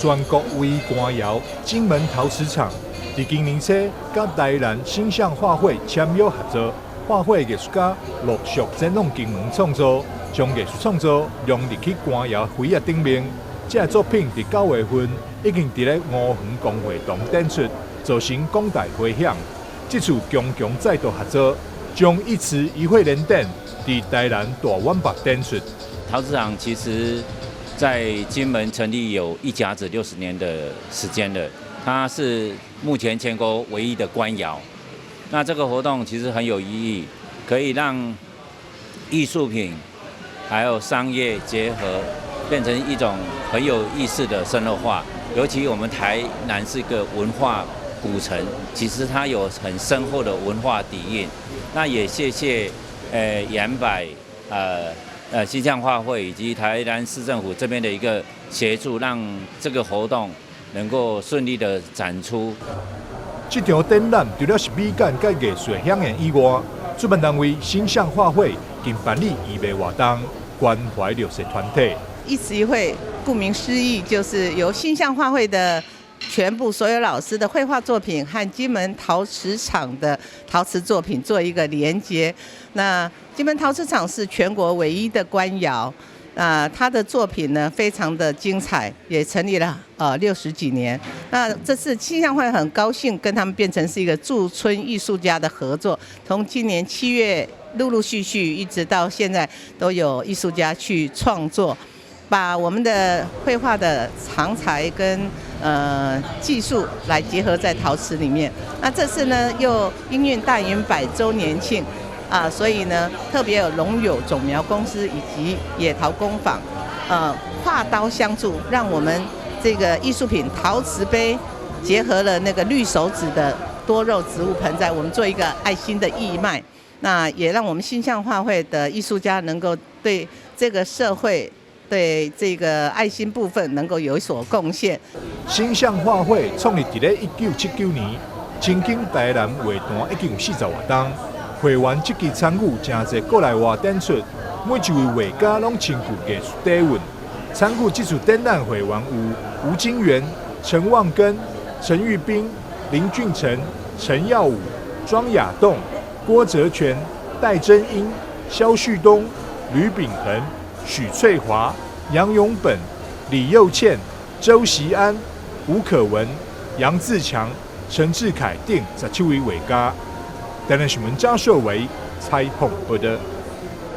全國唯一官窯金門陶瓷廠，佇今年初佮台南星象畫會簽約合作，畫會藝術家陸續前往金門創作，將藝術創作融入去官窯繪仔頂面。這个作品佇9月份已經佇咧吳園公會堂展出，造成廣大迴響。這次強強再度合作，將一瓷一繪聯展佇台南大遠百展出。陶瓷廠其實在金門成立有一甲子60年的時間了，它是目前全國唯一的官窯。那這個活動其實很有意義，可以讓藝術品還有商業結合，變成一種很有意思的生活化。尤其我們台南是個文化古城，其實它有很深厚的文化底蘊。那也謝謝遠百星象畫會以及台南市政府這邊的一個協助，讓這個活動能夠順利的展出。這場展覽除了是美感佮藝術的饗宴以外，主辦單位星象畫會更辦理義賣活動，關懷弱勢團體。一瓷一繪，顧名思義，就是由星象畫會的全部所有老師的繪畫作品和金門陶瓷廠的陶瓷作品做一個連接。那金門陶瓷廠是全國唯一的官窯，啊，他的作品呢非常的精彩，也成立了60幾年。那這次星象會很高興跟他們變成是一個駐村藝術家的合作，從今年7月陸陸續續一直到現在，都有藝術家去創作，把我們的繪畫的長才跟技術來結合在陶瓷裡面。那這次呢，又因應大遠百週年慶啊，所以呢，特別有龍友種苗公司以及野陶工坊，跨刀相助，讓我們這個藝術品陶瓷杯結合了那個綠手指的多肉植物盆栽，我們做一個愛心的義賣。那也讓我們星象畫會的藝術家能夠對這個社會，對這個愛心部分能夠有所貢獻。星象畫會創立佇咧1979年，深耕台南畫壇已經有40外冬。會員積極參與誠濟國內外展出，每一位畫家攏深具藝術底蘊。參與這次展覽會員有吳金元、陳旺根、陳玉斌、林俊成、陳耀武、莊雅棟、郭澤全、戴真英、蕭旭東、呂秉恆、許翠華、楊永本、李佑倩、周錫安、吳可文、楊自強、陳志凱等17位畫家。台南新聞張秀維採訪報道。